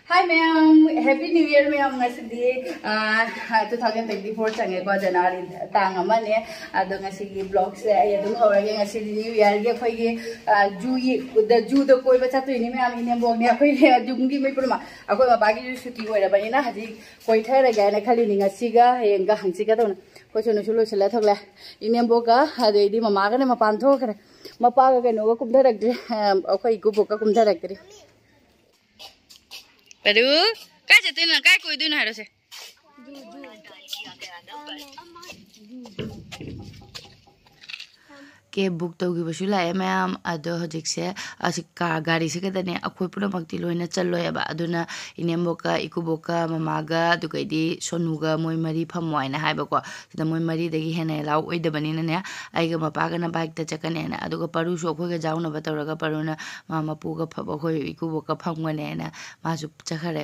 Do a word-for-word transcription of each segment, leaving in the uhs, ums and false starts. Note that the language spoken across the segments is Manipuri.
Hi ꯃꯌꯥꯝ, Happy New Year ꯃꯌꯥꯝ꯫ ꯉꯁꯤꯗꯤ ꯇꯨ ꯊꯥꯎꯖꯟ ꯇ꯭ꯋꯦꯟꯇꯤ ꯐꯣꯔ ꯆꯪꯉꯦꯀꯣ, ꯖꯅꯋꯥꯔꯤ ꯇꯥꯡ ꯑꯃꯅꯦ꯫ ꯑꯗꯣ ꯉꯁꯤꯒꯤ ꯕ꯭ꯂꯣꯒꯁꯦ ꯑꯩ ꯑꯗꯨꯝ ꯍꯧꯔꯒꯦ꯫ ꯉꯁꯤꯗꯤ ꯅ꯭ꯌꯨ ꯌꯔꯒꯤ ꯑꯩꯈꯣꯏꯒꯤ ꯖꯨ ꯖꯨꯗ ꯀꯣꯏꯕ ꯆꯠꯇꯣꯏꯅꯤ ꯃꯌꯥꯝ꯫ ꯏꯅꯦꯝꯕꯣꯛꯅꯦ ꯑꯩꯈꯣꯏꯅꯦ ꯌꯨꯝꯒꯤ ꯃꯤ ꯄꯨꯝꯅꯃꯛ꯫ ꯑꯩꯈꯣꯏ ꯃꯄꯥꯒꯤꯁꯨ ꯁꯨꯇꯤ ꯑꯣꯏꯔꯕꯅꯤꯅ ꯍꯧꯖꯤꯛ ꯀꯣꯏꯊꯔꯒꯦ ꯍꯥꯏꯅ ꯈꯜꯂꯤꯅꯤ꯫ ꯉꯁꯤꯒ ꯍꯌꯦꯡꯒ ꯍꯪꯆꯤꯠꯀ ꯇꯧꯅ꯫ ꯑꯩꯈꯣꯏ ꯁꯣꯅꯨꯁꯨ ꯂꯣꯏꯁꯤꯜꯂ ꯊꯣꯛꯂꯦ꯫ ꯏꯅꯦꯝꯕꯣꯛꯀ ꯑꯗꯩꯗꯤ ꯃꯃꯥꯒꯅꯦ ꯃꯄꯥꯟ ꯊꯣꯛꯈ꯭ꯔꯦ꯫ ꯃꯄꯥꯒ ꯀꯩꯅꯣꯒ ꯀꯨꯝꯊꯔꯛꯇ꯭ꯔꯤ꯫ ꯑꯩꯈꯣꯏ ꯏꯀꯨꯕꯣꯛꯀ ꯀꯨꯝꯊꯔꯛꯇ꯭ꯔꯤ꯫ ꯄꯔꯨ, ꯀꯥꯏ ꯆꯠꯇꯣꯏꯅꯣ? ꯀꯥꯏ ꯀꯣꯏꯗꯣꯏꯅꯣ ꯍꯥꯏꯔꯣꯁꯦ꯫ ꯀꯦꯕ ꯕꯨꯛ ꯇꯧꯈꯤꯕꯁꯨ ꯂꯥꯛꯑꯦ ꯃꯌꯥꯝ꯫ ꯑꯗꯣ ꯍꯧꯖꯤꯛꯁꯦ ꯑꯁꯤ ꯀꯥ ꯒꯥꯔꯤꯁꯦ ꯈꯛꯇꯅꯦ, ꯑꯩꯈꯣꯏ ꯄꯨꯝꯅꯃꯛꯇꯤ ꯂꯣꯏꯅ ꯆꯠꯂꯣꯏꯕ꯫ ꯑꯗꯨꯅ ꯏꯅꯦꯝꯕꯣꯛꯀ, ꯏꯀꯨꯕꯣꯛꯀ, ꯃꯃꯥꯒ, ꯑꯗꯨꯒꯩꯗꯤ ꯁꯣꯅꯨꯒ, ꯃꯣꯏ ꯃꯔꯤ ꯐꯝꯃꯣ ꯍꯥꯏꯅ ꯍꯥꯏꯕꯀꯣ꯫ ꯁꯤꯗ ꯃꯣꯏ ꯃꯔꯤꯗꯒꯤ ꯍꯦꯟꯅ ꯑꯦꯂꯥꯎ ꯑꯣꯏꯗꯕꯅꯤꯅꯅꯦ, ꯑꯩꯒ ꯃꯄꯥꯒꯅ ꯕꯥꯏꯛꯇ ꯆꯠꯀꯅꯦꯅ, ꯑꯗꯨꯒ ꯄꯔꯨꯁꯨ ꯑꯩꯈꯣꯏꯒ ꯌꯥꯎꯅꯕ ꯇꯧꯔꯒ ꯄꯔꯨꯅ ꯃꯥ ꯃꯄꯨꯒ ꯐꯕ ꯑꯩꯈꯣꯏ ꯏꯀꯨꯕꯣꯛꯀ ꯐꯝꯒꯅꯦꯅ ꯃꯥꯁꯨ ꯆꯠꯈꯔꯦ꯫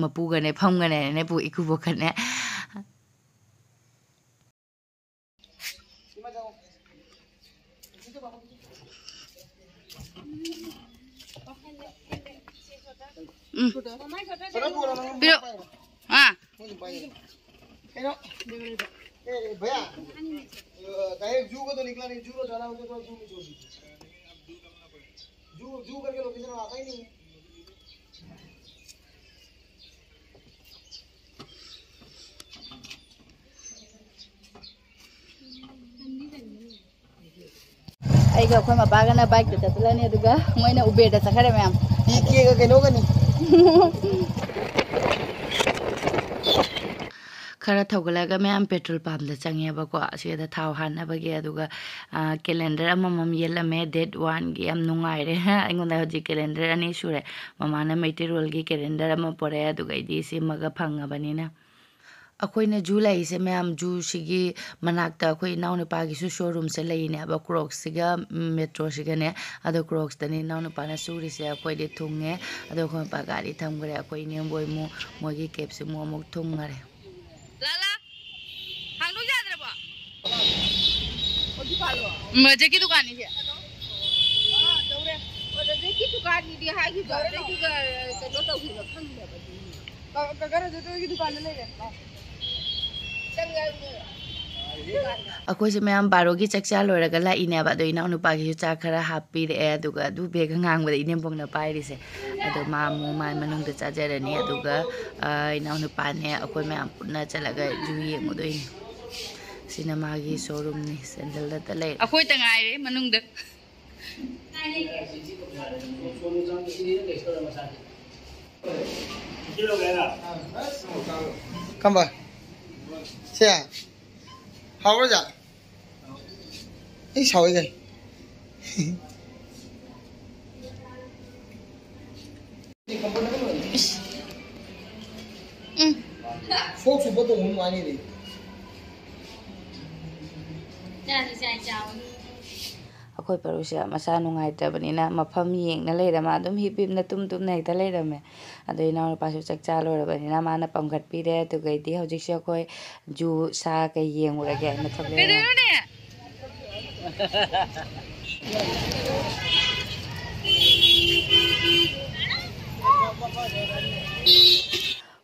ꯃꯄꯨꯒꯅꯦ ꯐꯝꯒꯅꯦꯅꯦ, ꯏꯀꯨꯕꯣꯛꯀꯅꯦ꯫ ꯎꯝ꯫ ꯄꯤꯔꯛ-, ꯑꯥ꯫ ꯀꯩꯅꯣ? ए भैया, डायरेक्ट जू को तो निकला नहीं, जू को जाना होता तो जू में छोड़ दीजिए। जू, जू करके लोकेशन आता ही नहीं है। ꯑꯩꯒ ꯑꯩꯈꯣꯏ ꯃꯄꯥꯒꯅ ꯕꯥꯏꯛꯇ ꯆꯠꯂꯅꯤ, ꯑꯗꯨꯒ ꯃꯣꯏꯅ ꯎꯕꯦꯔꯗ ꯆꯠꯈ꯭ꯔꯦ ꯃꯌꯥꯝ꯫ ꯈꯔ ꯊꯧꯒꯠꯂꯒ ꯃꯌꯥꯝ ꯄꯦꯇ꯭ꯔꯣꯜ ꯄꯝꯗ ꯆꯪꯉꯦꯕꯀꯣ, ꯑꯁꯤꯗ ꯊꯥꯎ ꯍꯥꯟꯅꯕꯒꯤ꯫ ꯑꯗꯨꯒ ꯀꯦꯂꯦꯟꯗꯔ ꯑꯃꯃꯝ ꯌꯦꯜꯂꯝꯃꯦ, ꯗꯦꯠ ꯋꯥꯟꯒꯤ꯫ ꯌꯥꯝ ꯅꯨꯡꯉꯥꯏꯔꯦ꯫ ꯑꯩꯉꯣꯟꯗ ꯍꯧꯖꯤꯛ ꯀꯦꯂꯦꯟꯗꯔ ꯑꯅꯤ ꯁꯨꯔꯦ꯫ ꯃꯃꯥꯅ ꯃꯩꯇꯩꯔꯣꯜꯒꯤ ꯀꯦꯂꯦꯟꯗꯔ ꯑꯃ ꯄꯣꯔꯛꯑꯦ, ꯑꯗꯨꯒ ꯑꯩꯗꯤ ꯁꯤꯃꯒ ꯐꯪꯉꯕꯅꯤꯅ꯫ ꯑꯩꯈꯣꯏꯅ ꯖꯨ ꯂꯩꯔꯤꯁꯦ ꯃꯌꯥꯝ, ꯖꯨꯁꯤꯒꯤ ꯃꯅꯥꯛꯇ ꯑꯩꯈꯣꯏ ꯏꯅꯥꯎꯅꯨꯄꯥꯒꯤꯁꯨ ꯁꯣꯔꯨꯝꯁꯦ ꯂꯩꯔꯤꯅꯦꯕ, ꯀ꯭ꯔꯣꯛꯁꯁꯤꯒ ꯃꯦꯇ꯭ꯔꯣꯁꯤꯒꯅꯦ꯫ ꯑꯗꯣ ꯀ꯭ꯔꯣꯛꯁꯇꯅꯤ ꯏꯅꯥꯎꯅꯨꯄꯥꯅ ꯁꯨꯔꯤꯁꯦ꯫ ꯑꯩꯈꯣꯏꯗꯤ ꯊꯨꯡꯉꯦ꯫ ꯑꯗꯣ ꯑꯩꯈꯣꯏ ꯃꯄꯥ ꯒꯥꯔꯤ ꯊꯝꯈ꯭ꯔꯦ꯫ ꯑꯩꯈꯣꯏ ꯏꯅꯦꯝꯕꯣꯏ ꯑꯃꯨꯛ ꯃꯣꯏꯒꯤ ꯀꯦꯞꯁꯤ ꯑꯃꯨꯛ ꯑꯃꯨꯛ ꯊꯨꯡꯉꯔꯦ꯫ ꯂꯥꯂꯥ, ꯍꯥꯡꯗꯣꯛ ꯌꯥꯗ꯭ꯔꯕꯣ? ꯃꯖꯦꯛꯀꯤ ꯗꯨꯀꯥꯟꯅꯤꯁꯦ꯫ ꯃꯖꯦꯛꯀꯤ ꯗꯨꯀꯥꯟꯅꯤꯗꯤ ꯍꯥꯏꯈꯤꯕ꯫ ꯑꯗꯨꯒ ꯀꯩꯅꯣ ꯇꯧꯈꯤꯕ ꯈꯪꯗꯕ ꯑꯗꯨꯒꯤꯅꯦ꯫ ꯀ- ꯀ- ꯀꯩꯅꯣꯗꯣ ꯅꯣꯏꯒꯤ ꯗꯨꯀꯥꯟꯗ ꯂꯩꯔꯦ꯫ ꯂꯥꯛꯑꯣ꯫ ꯑꯩꯈꯣꯏꯁꯦ ꯃꯌꯥꯝ ꯕꯥꯔꯣꯒꯤ ꯆꯥꯛ ꯆꯥ ꯂꯣꯏꯔꯒ ꯂꯥꯛꯏꯅꯦꯕ꯫ ꯑꯗꯣ ꯏꯅꯥꯎꯅꯨꯄꯥꯒꯤꯁꯨ ꯆꯥꯛ ꯈꯔ ꯍꯥꯞꯄꯤꯔꯛꯑꯦ꯫ ꯑꯗꯨꯒ ꯑꯗꯨ ꯕꯦꯒ ꯉꯥꯡꯕꯗ ꯏꯅꯦꯝꯕꯣꯛꯅ ꯄꯥꯏꯔꯤꯁꯦ꯫ ꯑꯗꯣ ꯃꯥ ꯑꯃꯨꯛ ꯃꯥꯏ ꯃꯅꯨꯡꯗ ꯆꯥꯖꯔꯅꯤ꯫ ꯑꯗꯨꯒ ꯏꯅꯥꯎꯅꯨꯄꯥꯅꯦ ꯑꯩꯈꯣꯏ ꯃꯌꯥꯝ ꯄꯨꯟꯅ ꯆꯠꯂꯒ ꯖꯨ ꯌꯦꯡꯉꯨꯗꯣꯏꯅꯤ꯫ ꯁꯤꯅ ꯃꯥꯒꯤ ꯁꯣꯔꯨꯝꯅꯤ꯫ ꯁꯦꯟꯗꯜꯗꯇ ꯂꯩꯔꯦ꯫ ꯑꯩꯈꯣꯏꯇ ꯉꯥꯏꯔꯦ ꯃꯅꯨꯡꯗ꯫ ꯀꯝꯕ? ꯁꯦ? ꯍꯥꯎꯔꯣꯏꯖꯥ? ꯑꯩ ꯁꯥꯎꯏ ꯀꯩ? ꯐꯣꯛ ꯁꯨꯕ ꯇꯧꯕ ꯅꯨꯡꯉꯥꯏꯅꯤꯗꯤ꯫ ꯆꯥꯁꯤ ꯆꯥꯏ ꯆꯥꯕ꯫ ꯑꯩꯈꯣꯏ ꯄꯔꯨꯁꯦ ꯃꯁꯥ ꯅꯨꯡꯉꯥꯏꯇ꯭ꯔꯕꯅꯤꯅ ꯃꯐꯝ ꯌꯦꯡꯅ ꯂꯩꯔꯦ꯫ ꯃꯥ ꯑꯗꯨꯝ ꯍꯤꯞ ꯍꯤꯞꯅ ꯇꯨꯝ ꯇꯨꯝꯅ ꯍꯦꯛꯇ ꯂꯩꯔꯝꯃꯦ꯫ ꯑꯗꯣ ꯏꯅꯥꯎꯅꯨꯄꯥꯁꯨ ꯆꯥꯛ ꯆꯥ ꯂꯣꯏꯔꯕꯅꯤꯅ ꯃꯥꯅ ꯄꯝꯈꯠꯄꯤꯔꯦ꯫ ꯑꯗꯨꯒꯩꯗꯤ ꯍꯧꯖꯤꯛꯁꯦ ꯑꯩꯈꯣꯏ ꯖꯨ ꯁꯥ ꯀꯩ ꯌꯦꯡꯉꯨꯔꯒꯦ ꯍꯥꯏꯅ ꯊꯣꯛꯂꯛꯑꯦ꯫ ꯀꯩꯗꯧꯔꯤꯅꯣꯅꯦ?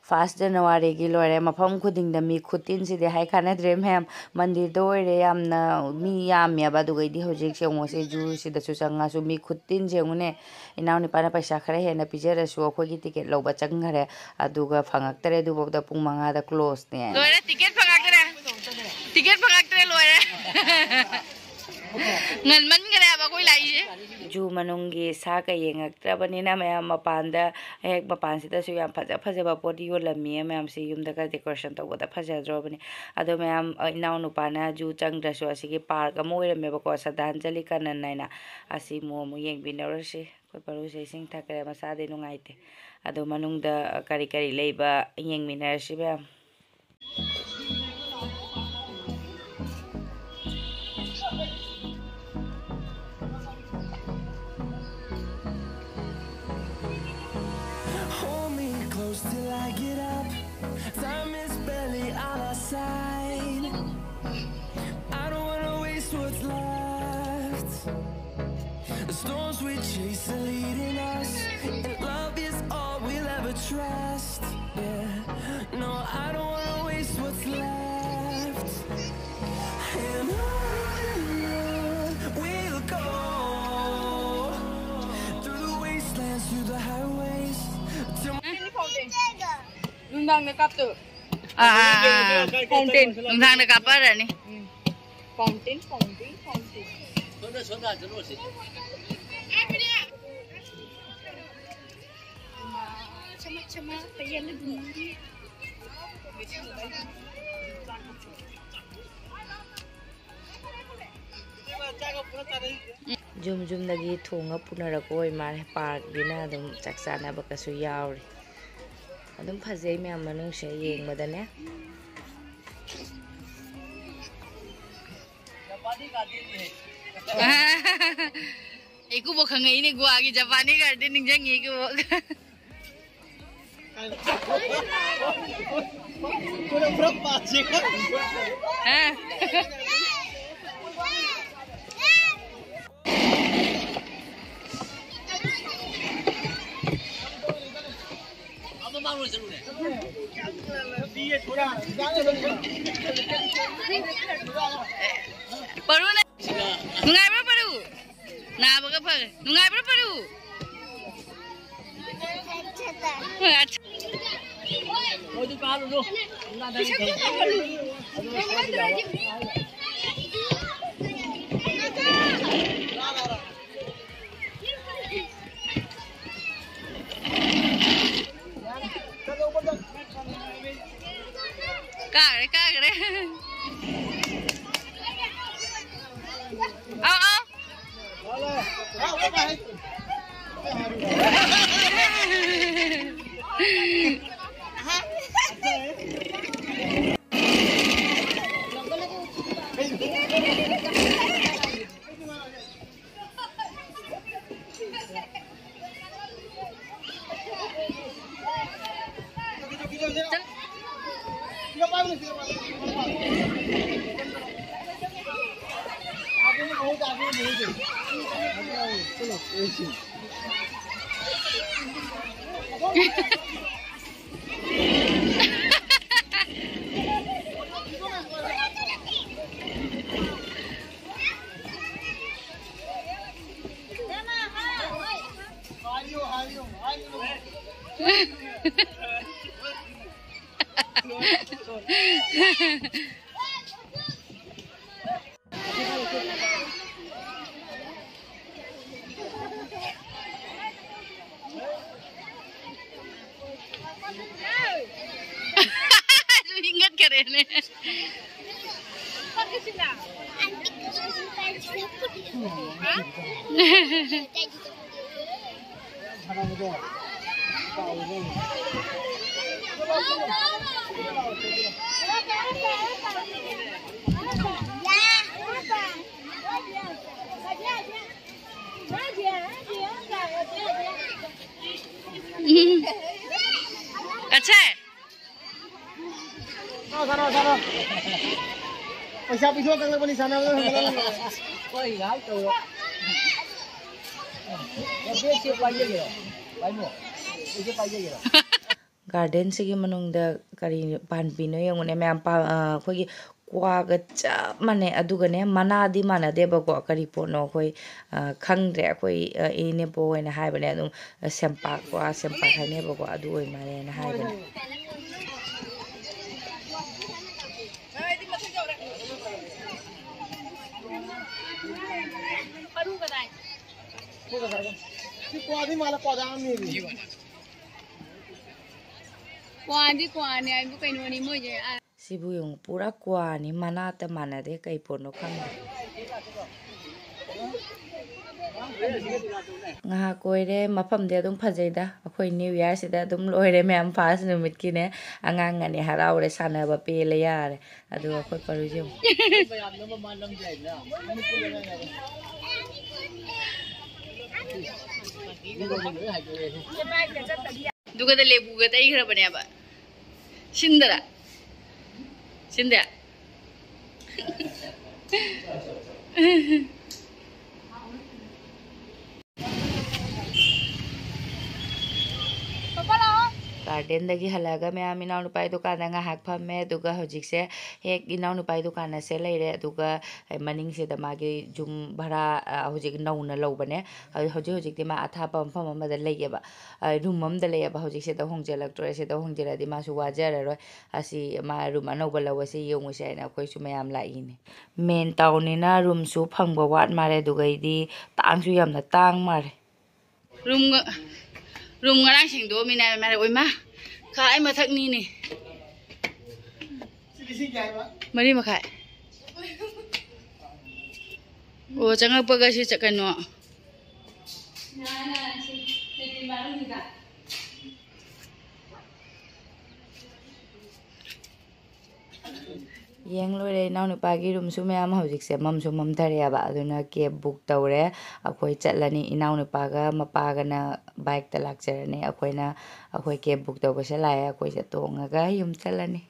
ꯐꯥꯔꯁ ꯖꯅꯋꯥꯔꯤꯒꯤ ꯂꯣꯏꯔꯦ꯫ ꯃꯐꯝ ꯈꯨꯗꯤꯡꯗ ꯃꯤ ꯈꯨꯇꯤꯟꯁꯤꯗꯤ ꯍꯥꯏ ꯀꯥꯟꯅꯗ꯭ꯔꯦ ꯃꯌꯥꯝ꯫ ꯃꯟꯗꯤꯔꯗ ꯑꯣꯏꯔꯦ ꯌꯥꯝꯅ ꯃꯤ ꯌꯥꯝꯃꯦꯕ꯫ ꯑꯗꯨꯒꯩꯗꯤ ꯍꯧꯖꯤꯛ ꯌꯦꯡꯉꯨꯁꯦ, ꯖꯨꯁꯤꯗꯁꯨ ꯆꯪꯉꯁꯨ ꯃꯤ ꯈꯨꯇꯤꯟꯁꯦ ꯌꯦꯡꯉꯨꯅꯦ꯫ ꯏꯅꯥꯎꯅꯨꯄꯥꯅ ꯄꯩꯁꯥ ꯈꯔ ꯍꯦꯟꯅ ꯄꯤꯖꯔꯁꯨ ꯑꯩꯈꯣꯏꯒꯤ ꯇꯤꯀꯦꯠ ꯂꯧꯕ ꯆꯪꯈꯔꯦ꯫ ꯑꯗꯨꯒ ꯐꯪꯉꯛꯇꯔꯦ꯫ ꯑꯗꯨꯐꯥꯎꯗ ꯄꯨꯡ ꯃꯉꯥꯗ ꯀ꯭ꯂꯣꯁꯅꯦ꯫ ꯂꯣꯏꯔꯦ, ꯇꯤꯀꯦꯠ ꯐꯪꯉꯛꯇ꯭ꯔꯦ꯫ ꯇꯤꯀꯦꯠ ꯐꯪꯉꯛꯇ꯭ꯔꯦ, ꯂꯣꯏꯔꯦ꯫ ꯉꯟꯃꯟꯈ꯭ꯔꯦ ꯍꯥꯏꯕ ꯑꯩꯈꯣꯏ ꯂꯥꯛꯏꯁꯦ꯫ ꯖꯨ ꯃꯅꯨꯡꯒꯤ ꯁꯥ ꯀꯩ ꯌꯦꯡꯉꯛꯇ꯭ꯔꯕꯅꯤꯅ ꯃꯌꯥꯝ ꯃꯄꯥꯟꯗ ꯍꯦꯛ ꯃꯄꯥꯟꯁꯤꯗꯁꯨ ꯌꯥꯝ ꯐꯖ ꯐꯖꯕ ꯄꯣꯠ ꯌꯣꯜꯂꯝꯃꯤ꯫ ꯃꯌꯥꯝꯁꯤ ꯌꯨꯝꯗꯒ ꯗꯦꯀꯣꯔꯦꯁꯟ ꯇꯧꯕꯗ ꯐꯖꯗ꯭ꯔꯣꯕꯅꯤ꯫ ꯑꯗꯣ ꯃꯌꯥꯝ, ꯑ, ꯏꯅꯥꯎꯅꯨꯄꯥꯅ ꯖꯨ ꯆꯪꯗ꯭ꯔꯁꯨ ꯑꯁꯤꯒꯤ ꯄꯥꯔꯛ ꯑꯃ ꯑꯣꯏꯔꯝꯃꯦꯕꯀꯣ, ꯁ꯭ꯔꯗꯥꯟꯖꯂꯤ ꯀꯥꯅꯟ ꯍꯥꯏꯅ, ꯑꯁꯤ ꯑꯃꯨꯛ ꯑꯃꯨꯛ ꯌꯦꯡꯕꯤꯅꯔꯨꯔꯁꯤ꯫ ꯑꯩꯈꯣꯏ ꯄꯔꯨꯁꯦ ꯏꯁꯤꯡ ꯊꯛꯈ꯭ꯔꯦ, ꯃꯁꯥꯗꯤ ꯅꯨꯡꯉꯥꯏꯇꯦ꯫ ꯑꯗꯣ ꯃꯅꯨꯡꯗ ꯀꯔꯤ ꯀꯔꯤ ꯂꯩꯕ ꯌꯦꯡꯃꯤꯟꯅꯔꯁꯤ ꯃꯌꯥꯝ꯫ Hold me close till I get up. Time is barely on our side. I don't wanna waste what's left. The storms we chase are leading us, and love is all we Trust, yeah. No, I don't wanna waste what's left. And on and on we'll go. Through the wastelands, through the highways. Till ꯅꯨꯡꯗꯥꯡꯗ ꯀꯥꯞꯇꯣꯏꯕ꯫ ꯑꯥ, ꯑꯥ, ꯑꯥ, ꯑꯥ. Fountain. ꯅꯨꯡꯗꯥꯡꯗ ꯀꯥꯞꯄꯔꯅꯤ꯫ ꯎꯝ꯫ Fountain, fountain, fountain. ꯁꯣꯝꯗ, ꯁꯣꯝꯗ ꯆꯠꯂꯨꯔꯁꯤ꯫ ꯌꯨꯝ ꯌꯨꯝꯗꯒꯤ ꯊꯣꯡꯉ ꯄꯨꯅꯔꯛꯄ ꯑꯣꯏ ꯃꯥꯜꯂꯦ꯫ Parkꯒꯤꯅ ꯑꯗꯨꯝ ꯆꯥꯛ ꯆꯥꯅꯕꯒꯁꯨ ꯌꯥꯎꯔꯤ꯫ ꯑꯗꯨꯝ ꯐꯖꯩ ꯃꯌꯥꯝ ꯃꯅꯨꯡꯁꯦ ꯌꯦꯡꯕꯗꯅꯦ꯫ ꯏꯀꯨꯕꯣꯛ ꯈꯪꯉꯛꯏꯅꯦ, ꯒꯣꯋꯥꯒꯤ ꯖꯄꯥꯅꯤ garden ꯅꯤꯡꯁꯤꯡꯉꯤ ꯏꯀꯨꯕꯣꯛ꯫ ꯍꯥ? ꯄꯔꯨꯅ ꯅꯨꯡꯉꯥꯏꯕ꯭ꯔꯣ ꯄꯔꯨ? ꯅꯥꯕꯒ ꯐꯔꯦ꯫ ꯅꯨꯡꯉꯥꯏꯕ꯭ꯔꯣ ꯄꯔꯨ? ꯀꯥꯈ꯭ꯔꯦ, ꯀꯥꯈ꯭ꯔꯦ꯫ ꯑꯧ, ꯑꯧ꯫ ꯑꯗꯨ ꯍꯤꯡꯒꯠꯈꯔꯦꯅꯦ꯫ ꯎꯝ꯫ ꯑꯠꯁꯥ꯫ ꯁꯥꯟꯅꯧ, ꯁꯥꯟꯅꯧ, ꯁꯥꯟꯅꯧ꯫ ꯄꯩꯁꯥ ꯄꯤꯊꯣꯛ ꯀꯛꯂꯛꯄꯅꯤ ꯁꯥꯟꯅꯕꯗ ꯍꯪꯒꯠꯂꯛꯑꯅꯨ꯫ ꯍꯣꯏ, ꯉꯥꯏꯍꯥꯛ ꯇꯧꯔꯣ꯫ ꯕꯦꯒꯁꯦ ꯄꯥꯏꯖꯒꯦꯔꯣ? ꯄꯥꯏꯃꯣ꯫ ꯕꯦꯒꯁꯦ ꯄꯥꯏꯖꯒꯦꯔꯣ? ꯒꯥꯔꯗꯦꯟꯁꯤꯒꯤ ꯃꯅꯨꯡꯗ ꯀꯔꯤ ꯄꯥꯟꯕꯤꯅꯣ ꯌꯦꯡꯉꯨꯅꯦ ꯃꯌꯥꯝ, ꯄꯥ-, ꯑ, ꯑꯩꯈꯣꯏꯒꯤ ꯀ꯭ꯋꯥꯒ ꯆꯞ ꯃꯥꯟꯅꯩ꯫ ꯑꯗꯨꯒꯅꯦ ꯃꯅꯥꯗꯤ ꯃꯥꯟꯅꯗꯦꯕꯀꯣ꯫ ꯀꯔꯤ ꯄꯣꯠꯅꯣ ꯑꯩꯈꯣꯏ, ꯑ, ꯈꯪꯗ꯭ꯔꯦ꯫ ꯑꯩꯈꯣꯏ, ꯑ, ꯏꯅꯦꯄꯣ ꯍꯣꯏꯅ ꯍꯥꯏꯕꯅꯦ ꯑꯗꯨꯝ, ꯑ, ꯁꯦꯝꯄꯥꯛ, ꯀ꯭ꯋꯥ ꯁꯦꯝꯄꯥꯛ ꯍꯥꯏꯅꯩꯕꯀꯣ꯫ ꯑꯗꯨ ꯑꯣꯏ ꯃꯥꯜꯂꯦꯅ ꯍꯥꯏꯕꯅꯦ꯫ ꯁꯤ ꯀ꯭ꯋꯥꯗꯤ ꯃꯥꯜꯂꯦ, ꯀ꯭ꯋꯥꯗ ꯑꯃ ꯃꯦꯜꯂꯤ꯫ ꯀ꯭ꯋꯥꯗꯤ ꯀ꯭ꯋꯥꯅꯦ ꯍꯥꯏꯕꯨ ꯀꯩꯅꯣꯅꯤ ꯃꯣꯏꯁꯦ꯫ ꯁꯤꯕꯨ ꯌꯦꯡꯉꯨ, ꯄꯨꯔꯥ ꯀ꯭ꯋꯥꯅꯤ, ꯃꯅꯥꯇ ꯃꯥꯟꯅꯗꯦ, ꯀꯩ ꯄꯣꯠꯅꯣ ꯈꯪꯗꯦ꯫ ꯉꯥꯏꯍꯥꯛ ꯀꯣꯏꯔꯦ, ꯃꯐꯝꯗꯤ ꯑꯗꯨꯝ ꯐꯖꯩꯗ꯫ ꯑꯩꯈꯣꯏ ꯅ꯭ꯌꯨ ꯌꯥꯔꯁꯤꯗ ꯑꯗꯨꯝ ꯂꯣꯏꯔꯦ ꯃꯌꯥꯝ, ꯐꯥꯔꯁ ꯅꯨꯃꯤꯠꯀꯤꯅꯦ꯫ ꯑꯉꯥꯡ ꯑꯅꯤ ꯍꯔꯥꯎꯔꯦ, ꯁꯥꯟꯅꯕ ꯄꯦꯜꯂꯦ, ꯌꯥꯔꯦ꯫ ꯑꯗꯨꯒ ꯑꯩꯈꯣꯏ ꯄꯔꯨꯁꯦ ꯌꯦꯡꯉꯨ꯫ ꯑꯗꯨꯒꯗ ꯂꯦꯕꯨꯒ ꯇꯩꯈ꯭ꯔꯕꯅꯦꯕ꯫ ꯁꯤꯟꯗꯔ? ꯁꯤꯟꯗꯦ? ꯒꯥꯔꯗꯦꯟꯗꯒꯤ ꯍꯜꯂꯛꯑꯒ ꯃꯌꯥꯝ ꯏꯅꯥꯎꯅꯨꯄꯥꯒꯤ ꯗꯨꯀꯥꯟꯗ ꯉꯥꯏꯍꯥꯛ ꯐꯝꯃꯦ꯫ ꯑꯗꯨꯒ ꯍꯧꯖꯤꯛꯁꯦ ꯍꯦꯛ ꯏꯅꯥꯎꯅꯨꯄꯥꯒꯤ ꯗꯨꯀꯥꯟ ꯑꯁꯦ ꯂꯩꯔꯦ꯫ ꯑꯗꯨꯒ ꯃꯅꯤꯡꯁꯤꯗ ꯃꯥꯒꯤ ꯌꯨꯝ ꯚꯔꯥ, ꯑ, ꯍꯧꯖꯤꯛ ꯅꯧꯅ ꯂꯧꯕꯅꯦ꯫ ꯑꯗꯨ ꯍꯧꯖꯤꯛ ꯍꯧꯖꯤꯛꯇꯤ ꯃꯥ ꯑꯊꯥꯞꯄ ꯃꯐꯝ ꯑꯃꯗ ꯂꯩꯌꯦꯕ꯫ ꯑ, ꯔꯨꯝ ꯑꯃꯗ ꯂꯩꯌꯦꯕ꯫ ꯍꯧꯖꯤꯛ ꯁꯤꯗ ꯍꯣꯡꯖꯤꯜꯂꯛꯇꯣꯔꯦ꯫ ꯁꯤꯗ ꯍꯣꯡꯖꯤꯜꯂꯗꯤ ꯃꯥꯁꯨ ꯋꯥꯖꯔꯔꯣꯏ꯫ ꯑꯁꯤ ꯃꯥ ꯔꯨꯝ ꯑꯅꯧꯕ ꯂꯧꯕꯁꯦ ꯌꯦꯡꯉꯨꯁꯦ ꯍꯥꯏꯅ ꯑꯩꯈꯣꯏꯁꯨ ꯃꯌꯥꯝ ꯂꯥꯛꯏꯅꯦ꯫ ꯃꯦꯟ ꯇꯥꯎꯟꯅꯤꯅ ꯔꯨꯝꯁꯨ ꯐꯪꯕ ꯋꯥꯠ ꯃꯥꯜꯂꯦ꯫ ꯑꯗꯨꯒꯩꯗꯤ ꯇꯥꯡꯁꯨ ꯌꯥꯝꯅ ꯇꯥꯡ ꯃꯥꯜꯂꯦ꯫ ꯔꯨꯝ ꯉ-, ꯔꯨꯝ ꯉꯔꯥꯡ ꯁꯦꯡꯗꯣꯛꯑꯝꯃꯤꯅꯦ ꯍꯥꯏꯕ ꯃꯥꯅ꯫ ꯑꯣꯏꯃꯥ, ꯀꯥ ꯑꯩ ꯃꯊꯛꯅꯤꯅꯦ꯫ ꯃꯔꯤ ꯃꯈꯥꯏ꯫ ꯑꯣ, ꯆꯪꯉꯛꯄꯒ ꯁꯤ ꯆ-, ꯀꯩꯅꯣ꯫ ꯌꯦꯡ ꯂꯣꯏꯔꯦ ꯏꯅꯥꯎꯅꯨꯄꯥꯒꯤ ꯔꯨꯝꯁꯨ ꯃꯌꯥꯝ꯫ ꯍꯧꯖꯤꯛꯁꯦ ꯃꯝꯁꯨ ꯃꯝꯊꯔꯛꯑꯦꯕ꯫ ꯑꯗꯨꯅ ꯀꯦꯕ ꯕꯨꯛ ꯇꯧꯔꯦ꯫ ꯑꯩꯈꯣꯏ ꯆꯠꯂꯅꯤ꯫ ꯏꯅꯥꯎꯅꯨꯄꯥꯒ ꯃꯄꯥꯒꯅ ꯕꯥꯏꯛꯇ ꯂꯥꯛꯆꯔꯅꯤ꯫ ꯑꯩꯈꯣꯏꯅ, ꯑꯩꯈꯣꯏ ꯀꯦꯕ ꯕꯨꯛ ꯇꯧꯕꯁꯦ ꯂꯥꯛꯑꯦ꯫ ꯑꯩꯈꯣꯏꯁꯦ ꯇꯣꯡꯉꯒ ꯌꯨꯝ ꯆꯠꯂꯅꯤ꯫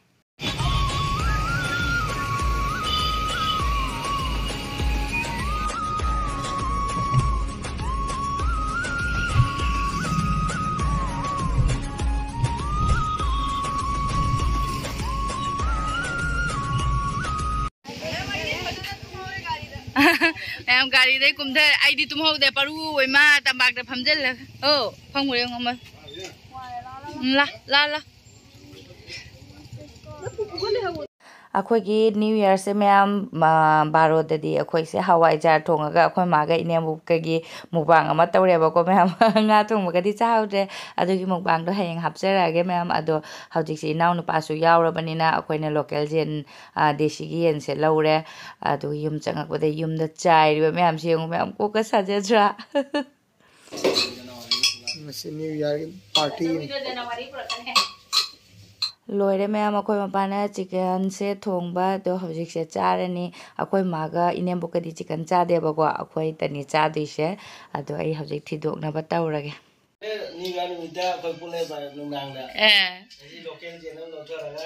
ꯃꯌꯥꯝ ꯒꯥꯔꯤꯗꯩ ꯀꯨꯝꯊꯔꯦ꯫ ꯑꯩꯗꯤ ꯇꯨꯝꯍꯧꯗꯦ꯫ ꯄꯔꯨ ꯑꯣꯏꯃ ꯇꯝꯄꯥꯛꯇ ꯐꯝꯖꯤꯜꯂꯒ꯫ ꯑꯣ, ꯐꯝꯈ꯭ꯔꯦ ꯌꯦꯡꯉꯣ ꯑꯃ꯫ ꯎꯝ, ꯂꯥ, ꯂꯥ, ꯂꯥ꯫ ꯑꯩꯈꯣꯏꯒꯤ ꯅ꯭ꯌꯨ ꯌꯔꯁꯦ ꯃꯌꯥꯝ, ꯃ-, ꯕꯥꯔꯣꯗꯗꯤ ꯑꯩꯈꯣꯏꯁꯦ ꯍꯋꯥꯏꯖꯥꯔ ꯊꯣꯡꯉꯒ ꯑꯩꯈꯣꯏ ꯃꯥꯒ ꯏꯅꯦꯝꯕꯣꯛꯀꯒꯤ ꯃꯨꯛꯕꯥꯡ ꯑꯃ ꯇꯧꯔꯦꯕꯀꯣ ꯃꯌꯥꯝ꯫ ꯉꯥ ꯊꯣꯡꯕꯒꯗꯤ ꯆꯥꯍꯧꯗ꯭ꯔꯦ꯫ ꯑꯗꯨꯒꯤ ꯃꯨꯛꯕꯥꯡꯗꯣ ꯍꯌꯦꯡ ꯍꯥꯞꯆꯔꯛꯑꯒꯦ ꯃꯌꯥꯝ꯫ ꯑꯗꯣ ꯍꯧꯖꯤꯛꯁꯦ ꯏꯅꯥꯎꯅꯨꯄꯥꯁꯨ ꯌꯥꯎꯔꯕꯅꯤꯅ ꯑꯩꯈꯣꯏꯅ ꯂꯣꯀꯦꯜ ꯌꯦꯟ, ꯑ, ꯗꯦꯁꯤꯒꯤ ꯌꯦꯟꯁꯦ ꯂꯧꯔꯦ꯫ ꯑꯗꯨꯒ ꯌꯨꯝ ꯆꯪꯉꯛꯄꯗ ꯌꯨꯝꯗ ꯆꯥꯏꯔꯤꯕ ꯃꯌꯥꯝꯁꯦ ꯌꯦꯡꯉꯨ ꯃꯌꯥꯝ, ꯀꯣꯛꯀ ꯁꯥꯖꯗ꯭ꯔꯥ? ꯉꯁꯤ ꯅ꯭ꯌꯨ ꯌꯥꯔꯒꯤ ꯄꯥꯔꯇꯤꯅꯤ꯫ ꯂꯣꯏꯔꯦ ꯃꯌꯥꯝ, ꯑꯩꯈꯣꯏ ꯃꯄꯥꯅ ꯆꯤꯛꯀꯟꯁꯦ ꯊꯣꯡꯕ꯫ ꯑꯗꯣ ꯍꯧꯖꯤꯛꯁꯦ ꯆꯥꯔꯅꯤ꯫ ꯑꯩꯈꯣꯏ ꯃꯥꯒ ꯏꯅꯦꯝꯕꯣꯛꯀꯗꯤ ꯆꯤꯛꯀꯟ ꯆꯥꯗꯦꯕꯀꯣ, ꯑꯩꯈꯣꯏꯇꯅꯤ ꯆꯥꯗꯣꯏꯁꯦ꯫ ꯑꯗꯣ ꯑꯩ ꯍꯧꯖꯤꯛ ꯊꯤꯗꯣꯛꯅꯕ ꯇꯧꯔꯒꯦ꯫ ꯅꯤꯒ ꯅꯨꯃꯤꯠꯇ ꯑꯩꯈꯣꯏ ꯄꯨꯜꯂꯦ ꯅꯨꯡꯗꯥꯡꯗ꯫ ꯑꯦ꯫ ꯉꯁꯤ ꯂꯣꯀꯦꯜ ꯌꯦꯟ ꯑꯃ ꯂꯧꯊꯔꯒ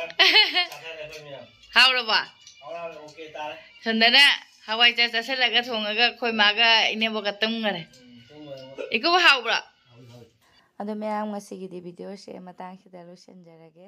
ꯆꯥꯊꯔꯦ ꯑꯩꯈꯣꯏ ꯃꯌꯥꯝ꯫ ꯍꯥꯎꯔꯕꯣ? ꯍꯥꯎꯔꯦ, ꯍꯥꯎꯔꯦ, ꯑꯣꯀꯦ ꯇꯥꯔꯦ꯫ ꯁꯣꯝꯗꯅ ꯍꯋꯥꯏ ꯆꯥ ꯆꯥꯁꯤꯜꯂꯒ ꯊꯣꯡꯉꯒ ꯑꯩꯈꯣꯏ ꯃꯥꯒ ꯏꯅꯦꯝꯕꯣꯛꯀ ꯇꯨꯝꯈꯔꯦ꯫ ꯎꯝ, ꯇꯨꯝꯈꯔꯦ ꯃꯣꯏ꯫ ꯏꯀꯨꯕꯣꯛ ꯍꯥꯎꯕ꯭ꯔꯣ? ꯍꯥꯎꯏ, ꯍꯥꯎꯏ꯫ ꯑꯗꯣ ꯃꯌꯥꯝ, ꯉꯁꯤꯒꯤꯗꯤ videoꯁꯦ ꯃꯇꯥꯡꯁꯤꯗ ꯂꯣꯏꯁꯤꯟꯖꯔꯒꯦ꯫